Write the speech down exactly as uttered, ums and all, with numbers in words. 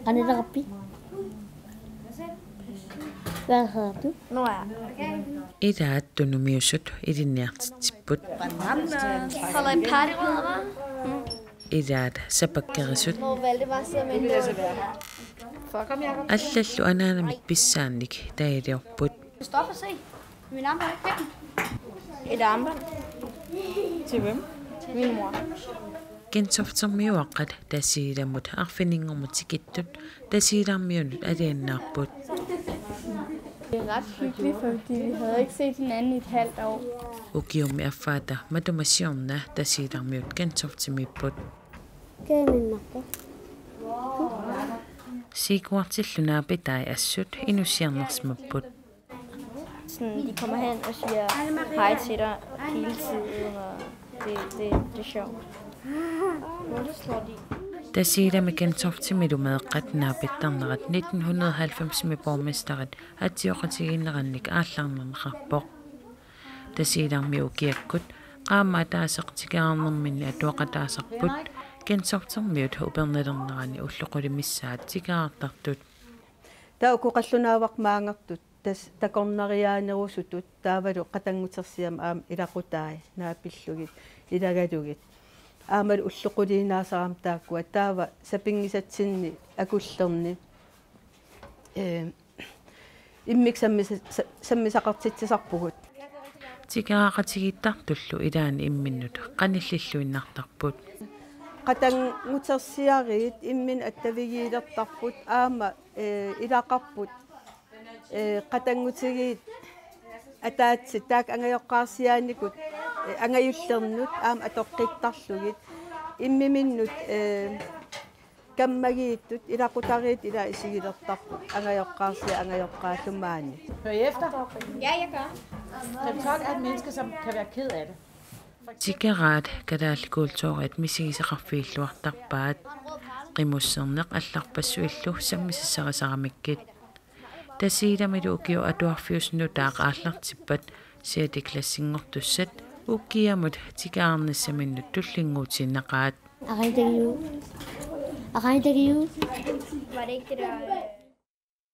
Qanilaqarpi? Hvad hedder du? Noah. Ilaat tunumiusut ilinniartitsipput. Holder i party, hva'? Ilaat sapakkerisut. Hvor Valdemar sidder med en låg. Allallu anaanamik pissaannik tailiorput. Stop og se. Min armbånd er ikke væk. Et armbånd. Til hvem? Min mor. Gentoftermiuaqqat Tasiilamut arfininngormat tikittut Tasiilarmiunut aliannaarput. Det er ret hyggeligt, fordi vi havde ikke set hinanden i et halvt år. Ukiummi affaata matuma siorna Tasiilarmiut Gentoftimiipput. Kæmennakka. Siikuartillu naapitai assut inussiarnarsimapput. Sådan, de kommer hen og siger hej til dig hele tiden, og det, det, det er sjovt. Tasiilami Gentoftimilu meeqqat naapittarnerat nitten hundrede og halvfemsimi borgmesterit atsioqatigiinnerannik aallarnerneqarpoq. Tasiilarmiut ukiakkut qaammat ataaseq tikeraarnerminni atuaqataasarput Gentoftermiut upernalernerani ullut qulit missaat tikeraartartut. Taava uku qallunaavaq maangartut tassa takornariaanerusutut taavalu qatanngutersiami aamma ilaqutai naapillugit ilagalugit. Aammalu ullut quliinnaasarami taakkua taava sapinngisatsinni akullerni, ee, immikkut sammisa-, sa-, sammisaqartitsisarpugut. Tikeraaqatigiittartullu ilaanni imminnut qanillilluinnartarput. Qatanngutersiariit imminnut attavigiilertarput aamma, ee, ilaqarput, ee, qatanngutigiit ataatsit taakku angajoqqaarsiaanikut, ee, angajullernut aamma atoqqittarlugit immiminnut, ee, kammagiittut ilaqutariit ilaa isigilertarput angajoqqaarsiaq angajoqqaallu maani. Hører I efter? Ja, jeg gør. Kan du godt have et menneske, som kan være ked af det? Tikeraat kalaallit kulturit misigisaqarfigilluartarpaat. Qimusserneq allarpassuillu sammisassarisaramikkit. Tasiilamilu ukiut atuarfiusut nutaaq aallartippat sjette klassinngortussat ukiamut tikeraarnissaminnut tullinnguutiinnaqaat. Aqagu takiuk. Aqagu takiuk. Var det ikke det der...